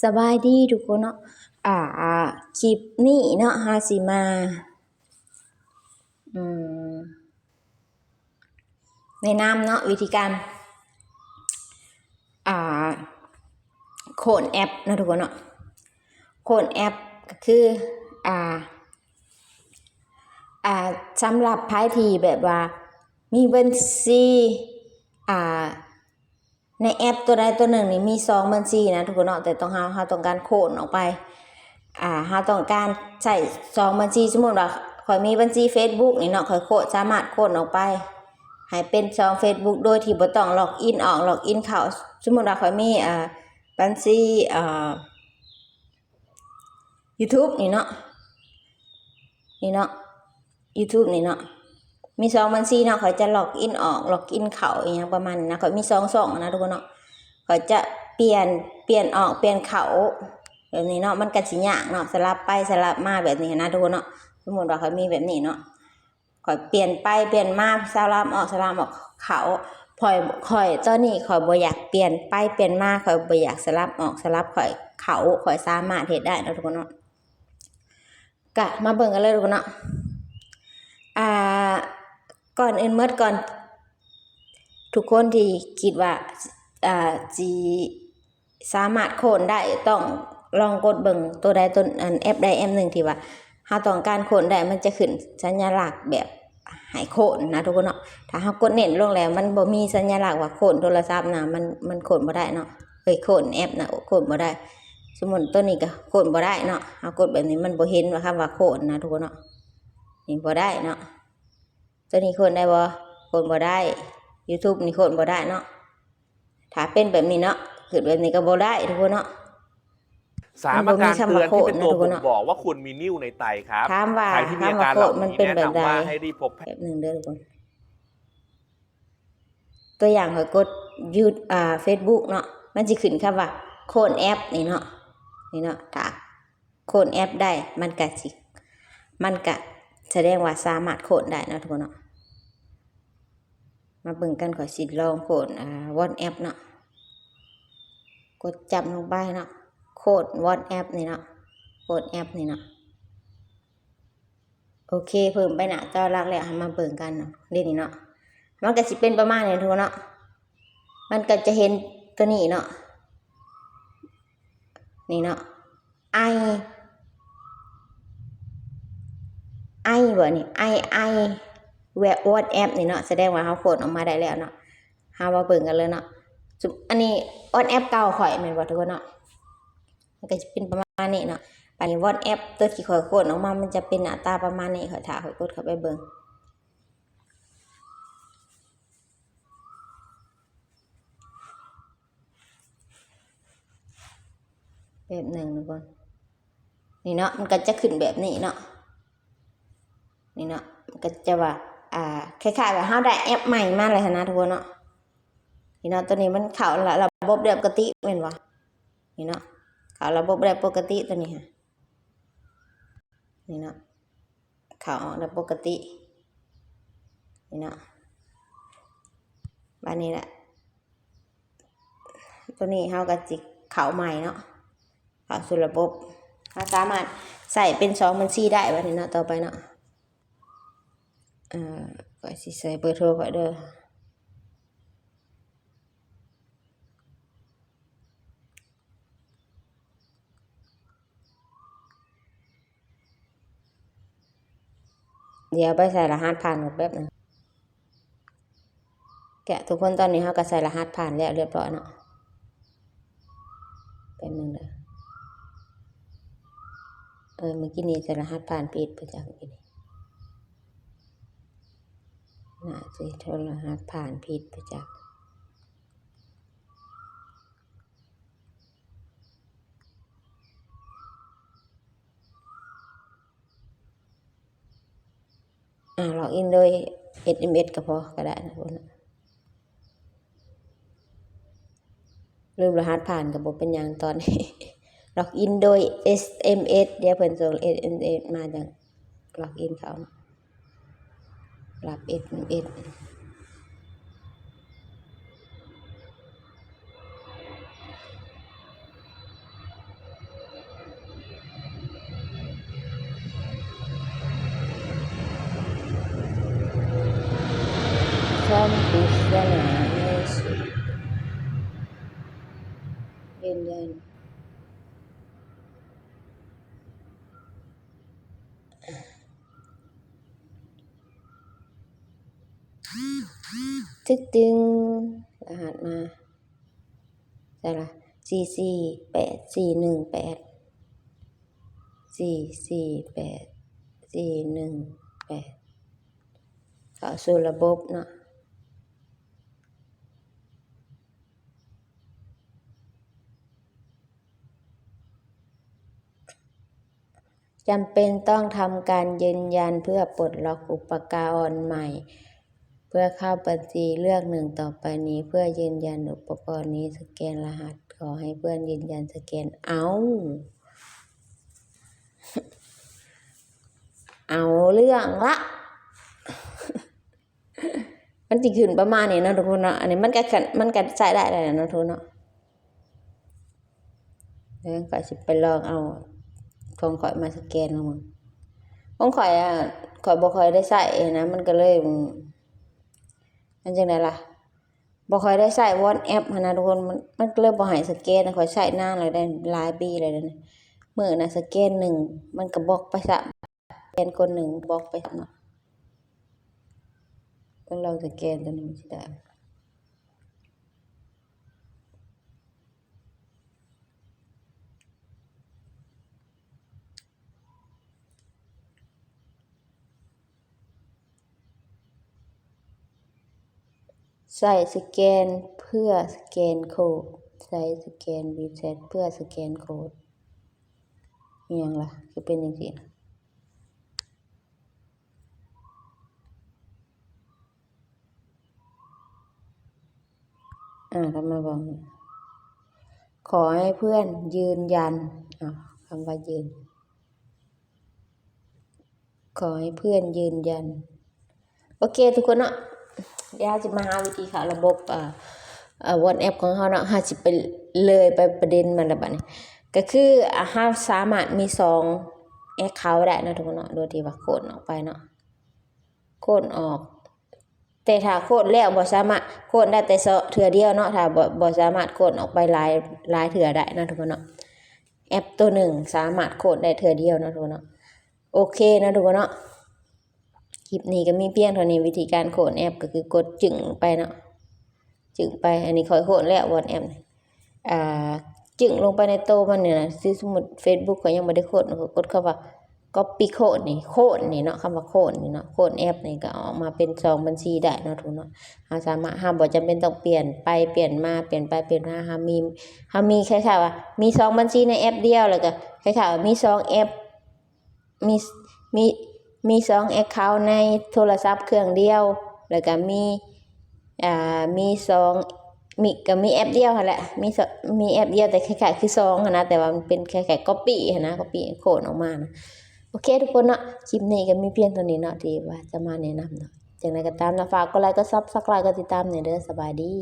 ສະບາຍດີທຸກຄົນເນາະ ອາ ຄລິບນີ້ເນາະ ເຮົາຊິມາ ອືມ ແນະນຳເນາະ ວິທີການ ອາ ໂຄນແອັບເນາະທຸກຄົນເນາະ. ໂຄນແອັບກໍຄື ອາ ອາ ສຳລັບໃຜທີ່ແບບວ່າມີບັນຊີ ອາ ໃນແອັບຕົວໃດຕົວໜຶ່ງນີ້ມີສອງບັນຊີນະທຸກຄົນເນາະ, ແຕ່ຕ້ອງ ເຮົາ ເຮົາຕ້ອງການໂຄນອອກໄປ ອາ ເຮົາຕ້ອງການໃຊ້ສອງບັນຊີ. ສົມມຸດວ່າຂ້ອຍມີບັນຊີເຟສບຸກນີ້ເນາະ, ຂ້ອຍໂຄນ ສາມາດໂຄນອອກໄປໃຫ້ເປັນສອງເຟສບຸກ ໂດຍທີ່ບໍ່ຕ້ອງລັອກອິນອອກ ລັອກອິນເຂົ້າ. ສົມມຸດວ່າຂ້ອຍມີ ເອີ ບັນຊີ ເອີ ຢູທູບນີ້ເນາະ ນີ້ເນາະ ຢູທູບນີ້ເນາະ ມີສອງບັນຊີເນາະ, ຂ້ອຍຈະລັອກອິນອອກ ລັອກອິນເຂົ້າ ອີ່ຫຍັງປະມານນີ້ນະ. ຂ້ອຍມີສອງຊ່ອງນະທຸກຄົນເນາະ, ຂ້ອຍຈະປ່ຽນ ປ່ຽນອອກ ປ່ຽນເຂົ້າ ແບບນີ້ເນາະ. ມັນກະຊິຍາກເນາະ ສະຫຼັບໄປສະຫຼັບມາແບບນີ້ນະທຸກຄົນເນາະ. ສົມມຸດວ່າຂ້ອຍມີແບບນີ້ເນາະ ຂ້ອຍປ່ຽນໄປປ່ຽນມາ ສະຫຼັບອອກສະຫຼັບອອກ ເຂົ້າ ຂ້ອຍ ຂ້ອຍ ຕອນນີ້ຂ້ອຍບໍ່ຢາກປ່ຽນໄປປ່ຽນມາ ຂ້ອຍບໍ່ຢາກສະຫຼັບອອກສະຫຼັບ ຂ້ອຍເຂົ້າ ຂ້ອຍສາມາດເຮັດໄດ້ເນາະທຸກຄົນເນາະ. ກະມາເບິ່ງກັນເລີຍທຸກຄົນເນາະ. ອາ ກ່ອນອື່ນໝົດ ກ່ອນ ທຸກຄົນທີ່ຄິດວ່າ ອາ ຊິ ສາມາດໂຄນໄດ້ ຕ້ອງລອງກົດເບິ່ງໂຕໃດໂຕ ອັນ ແອັບໃດແອັບໜຶ່ງທີ່ວ່າເຮົາຕ້ອງການໂຄນໄດ້ ມັນຈະຂຶ້ນສັນຍາລັກແບບໃຫ້ໂຄນນະທຸກຄົນເນາະ. ຖ້າເຮົາກົດເນັ້ນລົງແລ້ວ ມັນບໍ່ມີສັນຍາລັກວ່າໂຄນໂທລະສັບນະ ມັນ ມັນໂຄນບໍ່ໄດ້ເນາະ ເອີຍ ໂຄນແອັບນະ ໂຄນບໍ່ໄດ້. ສົມມຸດໂຕນີ້ກໍໂຄນບໍ່ໄດ້ເນາະ, ເຮົາກົດແບບນີ້ມັນບໍ່ເຫັນວ່າຄຳວ່າໂຄນນະທຸກຄົນເນາະ. ນີ້ບໍ່ໄດ້ເນາະ. ໂຕນີ້ໂຄນໄດ້ບໍ່? ໂຄນບໍ່ໄດ້. ຢູທູບນີ້ໂຄນບໍ່ໄດ້ເນາະ. ຖ້າເປັນແບບນີ້ເນາະ ຂຶ້ນແບບນີ້ກໍບໍ່ໄດ້ທຸກຄົນເນາະ. ສາມ ອາການເຕືອນທີ່ເປັນຕົວບົ່ງບອກວ່າຄຸນມີນິ້ວໃນໄຕຄັບ. ຖາມວ່າຄຳວ່າໂຄນມັນເປັນແບບໃດ? ແບບໜຶ່ງເດີທຸກຄົນ. ຕົວຢ່າງຂ້ອຍກົດຢູ ອາ ເຟສບຸກເນາະ, ມັນຊິຂຶ້ນຄຳວ່າໂຄນແອັບນີ້ເນາະ ນີ້ເນາະ. ຖ້າ ໂຄນແອັບໄດ້ ມັນກະຊິ ມັນກະສະແດງວ່າສາມາດໂຄນໄດ້ເນາະທຸກຄົນເນາະ. ມາເບິ່ງກັນ ຂ້ອຍຊິລອງໂຄນ ອາ ວອດແອັບເນາະ. ກົດຈັບລົງໄປເນາະ ໂຄນວອດແອັບນີ້ເນາະ ໂຄນແອັບນີ້ເນາະ. ໂອເຄ ເພີ່ມໄປໜ້າຈໍຫຼັກແລ້ວ ເຮົາມາເບິ່ງກັນເນາະ ເດນີ້ເນາະ. ມັນກະຊິເປັນປະມານນີ້ທຸກຄົນເນາະ. ມັນກະຈະເຫັນໂຕນີ້ເນາະ ນີ້ເນາະ ໄອ ໄອ ບໍ່ນີ້ ໄອ ໄອ ວອດແອັບນີ້ເນາະ. ສະແດງວ່າເຮົາໂຄນອອກມາໄດ້ແລ້ວເນາະ. ເຮົາມາເບິ່ງກັນເລີຍເນາະ. ອັນນີ້ວອດແອັບເກົ່າຂ້ອຍແມ່ນບໍ່ທຸກຄົນເນາະ? ມັນກະຈະເປັນປະມານນີ້ເນາະ. ບາດນີ້ວອດແອັບໂຕທີ່ຂ້ອຍໂຄນອອກມາ ມັນຈະເປັນໜ້າຕາປະມານນີ້. ຂ້ອຍ ຖ້າຂ້ອຍກົດເຂົ້າໄປເບິ່ງ ແປັບໜຶ່ງທຸກຄົນ ນີ້ເນາະ ມັນກໍຈະຂຶ້ນແບບນີ້ເນາະ ນີ້ເນາະ. ມັນກໍຈະວ່າ ອ່າ ຄ້າຍໆວ່າເຮົາໄດ້ແອັບໃໝ່ມາແລ້ວຫັ້ນນະທຸກຄົນເນາະ. ນີ້ເນາະ ໂຕນີ້ມັນເຂົ້າລະ ລະບົບໄດ້ປົກກະຕິແມ່ນບໍ່? ນີ້ເນາະ ເຂົ້າລະບົບໄດ້ປົກກະຕິໂຕນີ້ຫັ້ນ ນີ້ເນາະ ເຂົ້າອອກໄດ້ປົກກະຕິ ນີ້ເນາະ. ບາດນີ້ລະ ໂຕນີ້ເຮົາກໍຊິເຂົ້າໃໝ່ເນາະ ເຂົ້າສູ່ລະບົບ ເຮົາສາມາດໃຊ້ເປັນສອງບັນຊີໄດ້ບາດນີ້ເນາະ. ຕໍ່ໄປເນາະ ເອີ ຂ້ອຍຊິໃສ່ເບີໂທຂ້ອຍເດີ. ດຽວໄປໃສ່ລະຫັດຜ່ານກ່ອນແປັບໜຶ່ງ. ກະທຸກຄົນ ຕອນນີ້ເຮົາກະໃສ່ລະຫັດຜ່ານແລ້ວລຽບຮ້ອຍເນາະ. ແປັບໜຶ່ງເດີ ເອີ ມື້ກີ້ນີ້ໃສ່ລະຫັດຜ່ານຜິດໄປຈັກ ມື້ກີ້ນີ້ ໜ້າຊິໂທລະຫັດຜ່ານຜິດໄປຈັກ. ອ່າ ລັອກອິນໂດຍເອັສເອັມເອັສກໍພໍ ກໍໄດ້ນະ ລືມລະຫັດຜ່ານກໍບໍ່ເປັນຫຍັງ ຕອນນີ້ລັອກອິນໂດຍເອັສເອັມເອັສ ດຽວເພິ່ນສົ່ງເອັສເອັມເອັສມາ ຈັ່ງລັອກອິນເຂົ້າເນາະ. ລັບເອັສເອັມເອັສ ເອີ ເອີ ເອີ ຕຶກຕຶງ ລະຫັດມາ ໃສ່ລະ ສີ່ສີ່ແປດສີ່ໜຶ່ງແປດ ສີ່ສີ່ແປດສີ່ໜຶ່ງແປດ ເຂົ້າສູ່ລະບົບເນາະ. ຈຳเป็นต้องทำการยืนยันเพื่อปลดล็อกอุปกรณ์ใหม่ เพื่อเข้าบัญชี เลือกหนึ่งต่อไปนี้เพื่อยืนยันอุปกรณ์นี้ สแกนรหัส ขอให้เพื่อนยืนยันสแกน ເອົ້າ ເອົາເລື່ອງລະ. ມັນຊິຂຶ້ນປະມານນີ້ເນາະທຸກຄົນເນາະ. ອັນນີ້ມັນກະ ມັນກະໃຊ້ໄດ້ແລ້ວເນາະທຸກຄົນເນາະ. ເອີ ຂ້ອຍຊິໄປລອງເອົາຂອງຂ້ອຍມາສະແກນເບິ່ງ. ຂອງຂ້ອຍອະ ຂ້ອຍບໍ່ຄ່ອຍໄດ້ໃຊ້ຫັ້ນນະ ມັນກະເລີຍ ມັນຈັ່ງໃດລະ ບໍ່ຄ່ອຍໄດ້ໃຊ້ວອດແອັບຫັ້ນນະທຸກຄົນ. ມັນ ມັນກະເລີຍບໍ່ໃຫ້ສະແກນ. ຂ້ອຍໃຊ້ນານແລ້ວເດ້ ຫຼາຍປີແລ້ວເດ້. ມື້ນະສະແກນໜຶ່ງ ມັນກະບລັອກໄປຊ້ຳ ສະແກນຄົນໜຶ່ງບລັອກໄປຊ້ຳເນາະ. ຕ້ອງລອງສະແກນຕົວນີ້ມັນຊິໄດ້. ໃຊ້ສະແກນເພື່ອສະແກນໂຄດ ໃຊ້ສະແກນວີແຊັດເພື່ອສະແກນໂຄດ. ອີ່ຫຍັງລະ ຄືເປັນຈັ່ງຊີ້ນະ? ອ່າ ກໍມາບອກ ຂໍໃຫ້ເພື່ອນຢືນຢັນ ອ່າ ຄຳວ່າຢືນ ຂໍໃຫ້ເພື່ອນຢືນຢັນ. ໂອເຄທຸກຄົນເນາະ, ດຽວເຮົາຊິມາຫາວິທີເຂົ້າລະບົບ ເອີ ເອີ ວອດແອັບຂອງເຮົາເນາະ. ເຮົາຊິໄປເລີຍໄປປະເດັນມັນລະບາດນີ້ ກໍຄື ເຮົາສາມາດມີສອງແອັກເຄົາໄດ້ເນາະທຸກຄົນເນາະ ໂດຍທີ່ວ່າໂຄນອອກໄປເນາະ ໂຄນອອກ. ແຕ່ຖ້າໂຄນແລ້ວບໍ່ສາມາດ ໂຄນໄດ້ແຕ່ເທື່ອດຽວເນາະ, ຖ້າບໍ່ ບໍ່ສາມາດໂຄນອອກໄປຫຼາຍ ຫຼາຍເທື່ອໄດ້ເນາະທຸກຄົນເນາະ. ແອັບໂຕໜຶ່ງສາມາດໂຄນໄດ້ເທື່ອດຽວເນາະທຸກຄົນເນາະ. ໂອເຄເນາະທຸກຄົນເນາະ, ຄລິບນີ້ກໍມີພຽງເທົ່ານີ້. ວິທີການໂຄນແອັບກໍຄືກົດຈຶ້ງໄປເນາະ ຈຶ້ງໄປ. ອັນນີ້ຂ້ອຍໂຄນແລ້ວ ວອດແອັບນີ້ ອ່າ ຈຶ້ງລົງໄປໃນໂຕມັນນີ້ນະ. ຄືສົມມຸດເຟສບຸກຂ້ອຍຍັງບໍ່ໄດ້ໂຄນ ຂ້ອຍກົດຄຳວ່າ ກັອບປີ້ໂຄນນີ້ ໂຄນນີ້ເນາະ, ຄຳວ່າໂຄນນີ້ເນາະ ໂຄນແອັບນີ້ກໍອອກມາເປັນສອງບັນຊີໄດ້ເນາະທຸກຄົນເນາະ. ເຮົາສາມາດ ເຮົາບໍ່ຈຳເປັນຕ້ອງປ່ຽນໄປປ່ຽນມາ ປ່ຽນໄປປ່ຽນມາ. ເຮົາມີ ເຮົາມີຄ້າຍໆວ່າມີສອງບັນຊີໃນແອັບດຽວ ແລ້ວກໍຄ້າຍໆວ່າມີສອງແອັບ ມີ ມີ ມີສອງແອັກເຄົາໃນໂທລະສັບເຄື່ອງດຽວ ແລ້ວກະມີ ອ່າ ມີສອງ ມີ ກະມີແອັບດຽວຫັ້ນແຫຼະ ມີສອງ ມີແອັບດຽວ ແຕ່ຄ້າຍໆຄືສອງຫັ້ນນະ ແຕ່ວ່າມັນເປັນຄ້າຍໆກັອບປີ້ຫັ້ນນະ ກັອບປີ້ໂຄນອອກມານະ. ໂອເຄທຸກຄົນເນາະ, ຄລິບນີ້ກະມີພຽງເທົ່ານີ້ເນາະ ທີ່ວ່າຈະມາແນະນຳເນາະ. ຈັ່ງໃດກໍຕາມເນາະ ຝາກກົດໄລ ກົດຊັບສະໄຄຣບ໌ ກົດຕິດຕາມແດ່ເດີ. ສະບາຍດີ.